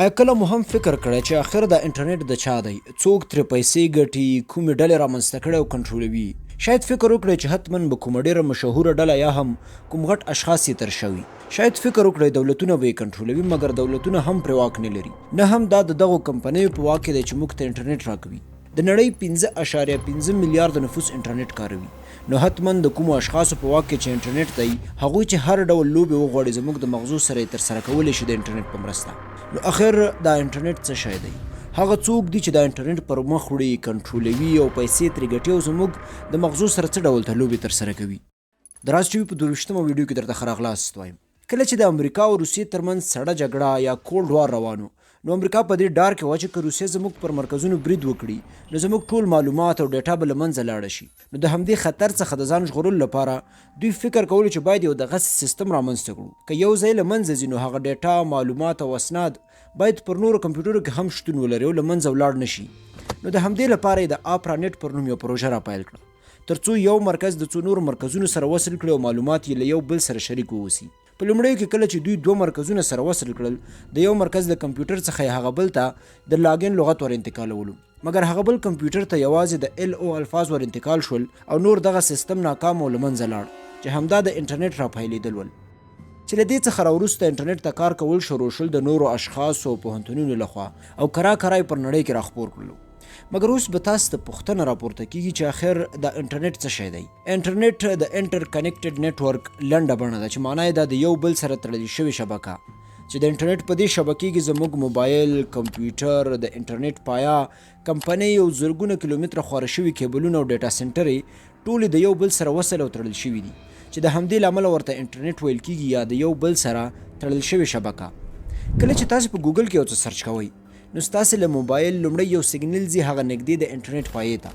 آیا کله مو هم فکر کړی چې اخر دا انټرنیټ د چا دی؟ څوک ترې پیسې ګټي؟ کومې ډلې رامنځته کړی او کنټرولوي؟ شاید فکر وکړئ چې حتما به کومه ډیره مشهوره ډله یا هم کوم غټ اشخاص یې تر شا وي. شاید فکر وکړئ دولتونه به یې کنټرولوي، مګر دولتونه هم پرې واک نه لري. نه هم دا د دغو کمپنیو په واک کې دی چې موږ ته انټرنیټ راکوي. د نړۍ 5.5 میلیارده نفوس انټرنیټ کاروي، نو حتما د کومو اشخاصو په واک کې چې انټرنیټ دی، هغوی چې هر ډول لوبې وغواړي زموږ د مغزو سره یې ترسره کولی شي د انټرنیټ په مرسته. نو اخر دا انټرنیټ څه شی دی؟ هغه څوک دي چې دا انټرنیټ پر مخ وړي، کنټرولوي او پیسې ترې ګټي او زموږ د مغزو سره څه ډول ته لوبې ترسره کوي؟ د راز ټي وي په 22مه ویډیو کې درته ښه راغلاست وایم. کله چې د امریکا او روسیې ترمنځ سړه جګړه یا کولډ وار روان و، نو امریکا په دې ډار کې وه چې که روسیه زموږ پر مرکزونو برید وکړي، نو زموږ ټول معلومات او ډیټا به له منځه لاړه شي. نو د همدې خطر څخه د ځان ژغورلو لپاره دوی فکر کولو چې باید یو دغسې سیستم رامنځته کړو، که یو ځای له منځه ځي، نو هغه ډیټا، معلومات او اسناد باید پر نورو کمپیوټرو کې هم شتون ولري او له منځه ولاړ نه شي. نو د همدې لپاره یې د آپرا نیټ پر نوم یوه پروژه راپیل کړه. تر څو یو مرکز د څو نورو مرکزونو سره وصل کړي او معلومات یې له یو بل سره شریک واوسي. په لومړیو کې کله چې دوی دوه مرکزونه سره وصل کړل، د یو مرکز له کمپیوټر څخه یې هغه بل ته د لاګین لغت ور انتقالولو، مګر هغه بل کمپیوټر ته یوازې د LO الفاظ ور انتقال شول او نور دغه سیستم ناکام او له منځه لاړ، چې همدا د انټرنیټ راپیلېدل ول. چې له دې څخه راوروسته انټرنیټ ته کار کول شروع شول د نورو اشخاصو او پوهنتونونو له خوا او کرا کرا یې پر نړۍ کې راخپور کړلو. مګر اوس به تاسو ته پوښتنه راپورته کیږي چې اخر دا انټرنیټ څه شی دی؟ انټرنیټ د انټر کنیکټډ نیټورک لنډه بڼه ده چې معنا یې ده د یو بل سره تړلې شوې شبکه، چې د انټرنیټ په دې شبکې کې زموږ موبایل، کمپیوټر، د انټرنیټ پایه، کمپنۍ او زرګونه کیلومتره خواره شوي کیبلونه او ډیټا سنټرې ټولې د یو بل سره وصل او تړل شوي دي، چې د همدې لامله ورته انټرنیټ ویل کیږي یا د یو بل سره تړل شوې شبکه. کله چې تاسو په ګوګل کې یو څه سرچ کوئ، نو ستاسې له موبایل لومړی یو سیګنل ځي هغه نږدې د انټرنیټ پایې ته،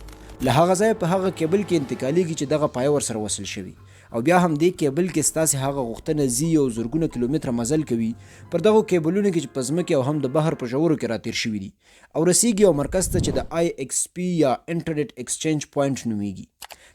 له هغه ځایه په هغه کیبل کې انتقالیږي چې دغه پایه ورسره وصل شوې او بیا همدې کیبل کې ستاسې هغه غوښتنه ځي او زرګونه کیلومتره مزل کوي پر دغو کیبلونو کې چې په ځمکې او هم د بحر په ژورو کې راتیر شوي دي او رسیږي یو مرکز ته چې د آی ایکس پي یا انټرنیټ ایکسچینج پوینټ نومیږي،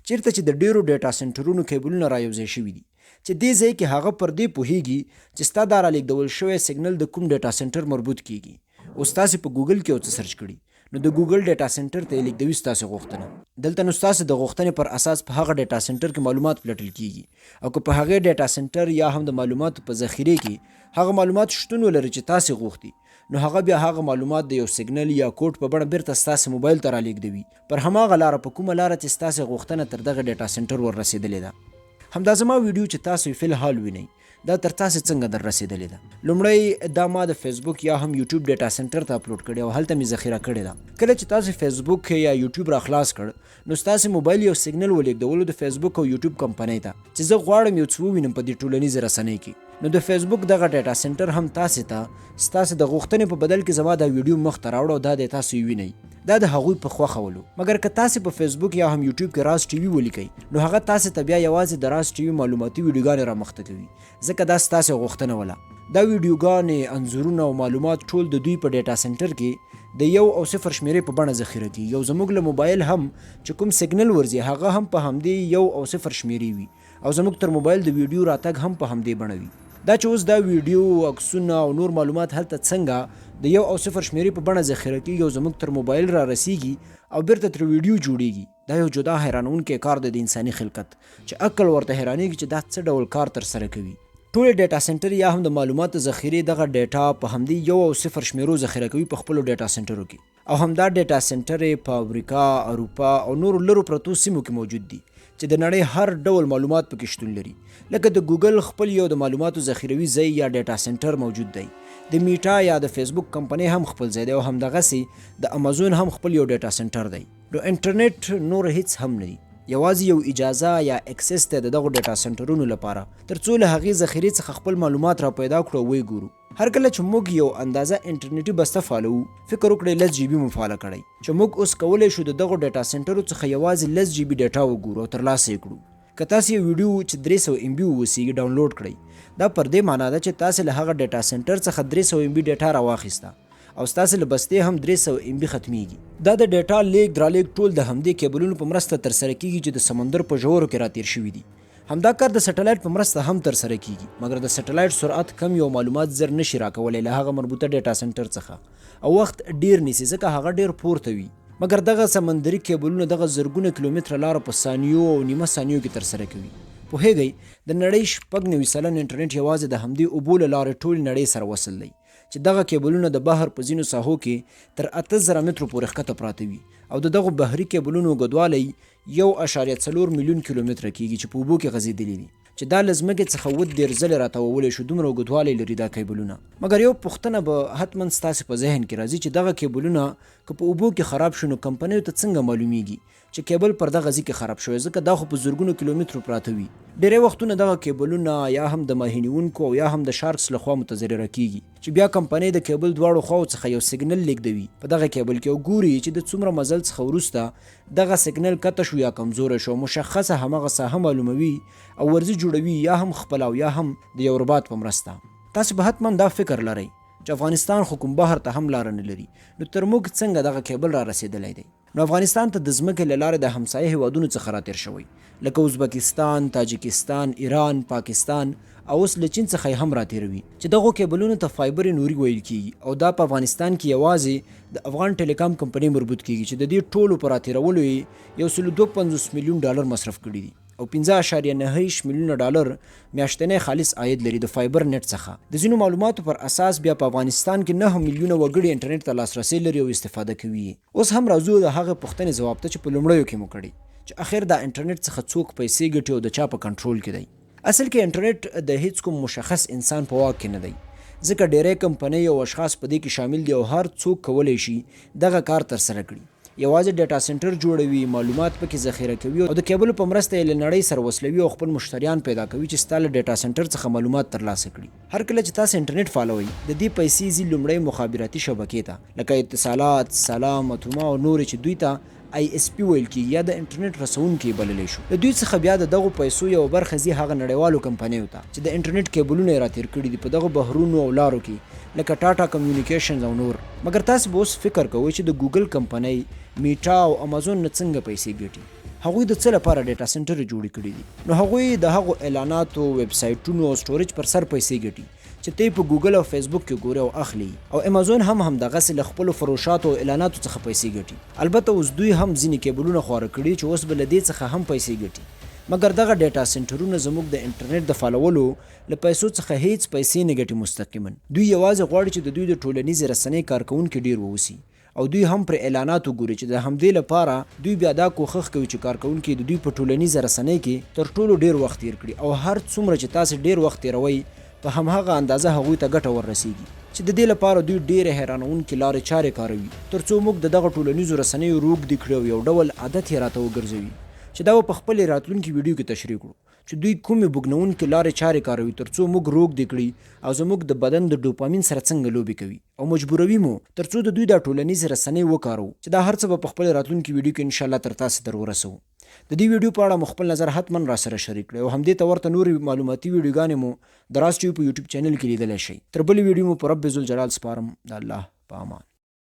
چیرته چې د ډیرو ډیټا سنټرونو کیبلونه را یوځای شوي دي، چې دې ځای کې هغه پر دې پوهیږي چې ستا دا رالیږدول شوی سیګنل د کوم ډیټا سنټر مربوط کیږي. اوس تاسې په ګوګل کې یو څه سرچ کړي، نو د ګوګل ډیټا سنټر ته یې لیږدوي ستاسې غوښتنه. دلته نو ستاسې د غوښتنې پر اساس په هغه ډیټا سنټر کې معلومات پلټل کیږي او که په هغې ډیټا سنټر یا هم د معلوماتو په ذخیرې کې هغه معلومات شتون ولري چې تاسې غوښتي، نو هغه بیا هغه معلومات د یو سیګنل یا کوډ په بڼه بیرته ستاسې موبایل ته رالیږدوي، پر هماغه لاره په کومه لاره چې ستاسې غوښتنه تر دغه ډیټا سنټر ور رسیدلې ده. همدا زما ویډیو چې تاسو یې فی الحال وینئ، دا تر تاسې څنګه در رسیدلې ده؟ لومړی دا ما د فیسبوک یا هم یوټیوب ډیټا سنټر ته اپلوډ کړې او هلته مې ذخیره کړې ده. کله چې تاسو فیسبوک یا یوټیوب را خلاص کړ، نو ستاسې موبایل یو سیګنل ولیږدولو د فیسبوک او یوټیوب کمپنۍ ته چې زه غواړم یو څه ووینم په دې ټولنیزې رسنۍ کې. نو د فیسبوک دغه ډیټا سنټر هم تاسې ته ستاسې د غوښتنې په بدل کې زما دا ویډیو مخ ته راوړه او دا دی تاسو یې وینئ. دا د هغوی په خوښه ولو. مګر که تاسې په فیسبوک یا هم یوټیوب کې راز ټي وي ولیکئ، نو هغه تاسې ته بیا یوازې د راز ټي وي معلوماتي ویډیوګانې رامخته کوي، ځکه دا ستاسې غوښتنه وله. دا ویډیوګانې، انځورونه او معلومات ټول د دوی په ډیټا سنټر کې د یو او صفر شمیرې په بڼه ذخیره کیږي او زموږ له موبایل هم چې کوم سیګنل ورځي هغه هم په همدې یو او صفر شمیرې وي او زموږ تر موبایل د ویډیو راتګ هم په همدې بڼه وي. دا چې اوس دا ویډیو، عکسونه او نور معلومات هلته څنګه د یو او صفر شمیرې په بڼه ذخیره کیږي او زموږ تر موبایل را رسیږي او بیرته ترې ویډیو جوړیږي، دا یو جدا حیرانوونکی کار دی د انساني خلقت چې عقل ورته حیرانیږي چې دا څه ډول کار ترسره کوي. ټولې ډیټا سنټرې یا هم د معلوماتو ذخیرې دغه ډیټا په همدې یو او صفر شمیرو ذخیره کوي په خپلو ډیټا سنټرو کې. او همدا ډیټا سنټرې په امریکا، اروپا او نورو لرو پرتو سیمو کې موجود دي چې د نړۍ هر ډول معلومات پکې شتون لري، لکه د ګوګل خپل یو د معلوماتو ذخیروي ځای یا ډیټا سنټر موجود دی، د میټا یا د فیسبوک کمپنۍ هم خپل ځای دی او همدغسې د امازون هم خپل یو ډیټا سنټر دی. نو انټرنیټ نور هیڅ هم نه دي، یوازې یو اجازه یا اکسس دی د دغو ډیټا سنټرونو لپاره ترڅو له هغې ذخیرې څخه خپل معلومات را پیدا کړو او ویې ګورو. هر کله چې موږ یو اندازه انټرنیټي بسته فعالوو، فکر وکړئ لس جي بي مو فعاله کړی، چې موږ اوس کولی شو د دغو ډیټا سنټرو څخه یوازې لس جي بي ډیټا وګورو او ترلاسه یې کړو. که تاسې یو ویډیو چې 300 ایم بي ووسیږي ډاونلوډ کړئ، دا پر دې مانا ده چې تاسې له هغه ډیټا سنټر څخه 300 ایم بي ډیټا راواخیسته او ستاسې له بستې هم 300 ایم بي ختمیږي. دا د ډیټا لیږد رالیږد ټول د همدې کیبلونو په مرسته ترسره کیږي چې د سمندر په ژورو کې راتیر شوي دي. همدا کار د سټلایټ په مرسته هم ترسره کیږي، مګر د سټلایټ سرعت کم وي او معلومات زر نه شي راکولی له هغه مربوطه ډیټا سنټر څخه او وخت ډیر نیسي ځکه هغه ډیر پورته وي. مګر دغه سمندري کیبلونه دغه زرګونه کیلومتره لاره په ثانیو او نیمه ثانیو کې ترسره کوي. پوهیږئ د نړۍ 96% انټرنیټ یوازې د همدې اوبو له لارې ټولې نړۍ سره وصل دی چې دغه کیبلونه د بحر په ځینو ساحو کې تر 8000 مترو پورې ښکته پراته وي او د دغو بحري کیبلونو اوږدوالی 1.4 میلیون کیلومتره کیږي چې په اوبو کې غځیدلي دي چې دا له ځمکې څخه 37 ځلې راتاوولی شو دومره اوږدوالی لري دا کیبلونه. مګر یو پوښتنه به حتما ستاسې په ذهن کې راځي چې دغه کیبلونه که په اوبو کې خراب شي نو کمپنیو ته څنګه معلومیږي چې کیبل پر دغه ځي کې خراب شوی ځکه دا خو په زرګونو کیلومترو پراته وي. ډیری وختونه دغه کیبلونه یا هم د ماهي نیونکو او یا هم د شارکس له خوا متضرره کیږي چې بیا کمپنۍ د کیبل دواړو خواو څخه یو سیګنل لیږدوي په دغه کیبل کې او ګوري چې د څومره مزل څخه وروسته دغه سیګنل قطع شو یا کمزوری شو او مشخصه همغه ساحه معلوموي او ورځي جوړوي یا هم خپله او یا هم د یو ربات په مرسته. تاسې به حتما دا فکر لرئ چې افغانستان خو کوم بحر ته هم لاره نه لري نو تر موږ څنګه دغه کیبل رارسیدلی دی؟ نو افغانستان ته د ځمکې له لارې د همسایه هېوادونو څخه راتېر شوی، لکه ازبکستان، تاجکستان، ایران، پاکستان او اوس له چین څخه یې هم راتېروي، چې دغو کېبلونو ته فایبري نوري ویل کېږي او دا په افغانستان کې یوازې د افغان ټیلیکام کمپنۍ مربوط کېږي، چې د دې ټولو په راتېرولو یې 152 میلیون ډالر مصرف کړي دي او 5.29 میلیونه ډالر میاشتنی خالص عاید لري د فایبر نېټ څخه. د ځینو معلوماتو پر اساس بیا په افغانستان کې 9 میلیونه وګړي انټرنېټ ته لاسرسی لري او استفاده کوي یې. اوس هم راځو د هغې پوښتنې ځواب ته چې په لومړیو کې مو کړې چې اخر دا انټرنیټ څخه څوک پیسې ګټي او د چا په کنټرول کې دی؟ اصل کې انټرنیټ د هیڅ کوم مشخص انسان په واک کې نه دی ځکه ډیری کمپنۍ او اشخاص په دې کې شامل دي او هر څوک کولی شي دغه کار ترسره کړي. یوازې ډیټا سنټر جوړوي، معلومات پکې ذخیره کوي او د کیبلو په مرسته یې له نړۍ سره وصلوي او خپل مشتریان پیدا کوي چې ستا له ډیټا سنټر څخه معلومات ترلاسه کړي. هر کله چې تاسې انټرنیټ فعالوئ، د دې پیسې ځي لومړی مخابراتي شبکې ته، لکه اتصالات، سلام، اتوما او نورې چې دوی ته آی اس پي ویل کیږي یا د انټرنیټ رسوونکي یې بللی شو. له دوی څخه بیا د دغو پیسو یوه برخه ځي هغه نړیوالو کمپنیو ته چې د انټرنیټ کیبلونه یې راتیر کړي دي په دغو بحرونو او لارو کې لکه ټاټا کمیونیکیشنز او نور. مګر تاسې به اوس فکر کوئ چې د ګوګل کمپنۍ، میټا او امازون نه څنګه پیسې ګټي؟ هغوی د څه لپاره ډیټا سنټرې جوړې کړې دي؟ نو هغوی د هغو اعلاناتو، ویب سایټونو او سټوریج پر سر پیسې ګټي چې ته یې په ګوګل او فیسبوک کې ګورې او اخلې یې او امازون هم همدغسې له خپلو فروشاتو او اعلاناتو څخه پیسې ګټي. البته اوس دوی هم ځینې کیبلونه خواره کړي چې اوس به له دې څخه هم پیسې ګټي. مګر دغه ډیټا سنټرونه زموږ د انټرنیټ د فعالولو له پیسو څخه هیڅ پیسې نه ګټي مستقیما. دوی یوازې غواړي چې د دوی د ټولنیزې رسنۍ کارکوونکي ډیر واوسي او دوی هم پرې اعلانات وګوري چې د همدې لپاره دوی بیا دا کوښښ کوي چې کارکوونکي د دوی په ټولنیزه رسنۍ کې تر ټولو ډیر وخت تیر کړي او هر څومره چې تاسې ډیر وخت تیروئ په همهغه اندازه هغوی ته ګټه ور رسیږي چې ددې لپاره دوی ډیرې حیرانوونکې لارې چارې کاروي تر څو موږ ددغه ټولنیزو رسنیو روږدي کړي او یو ډول عادت یې راته وګرځوي چې دا به په خپلې راتلونکې ویډیو کې تشریح کړو چې دوی کومې بوږنوونکې لارې چارې کاروي تر څو موږ روږدي کړي او زموږ د بدن د ډوپامین سره څنګه لوبې کوي. او مجبوروي مو تر څو د دوی دا ټولنیزې رسنۍ وکاروو چې دا هر څه به په خپلې راتلونکې ویډیو کې ان شاءالله تر تاسې در ورسوو. د دې ویډیو په اړه مو خپل نظر حتما راسره شریک کړئ او همدې ته ورته نورې معلوماتي ویډیوګانې مو د راز ټي وي په یوټیوب چینل کې لیدلی شئ. تر بلې ویډیو مو په رب ذوالجلال سپارم د الله په امان.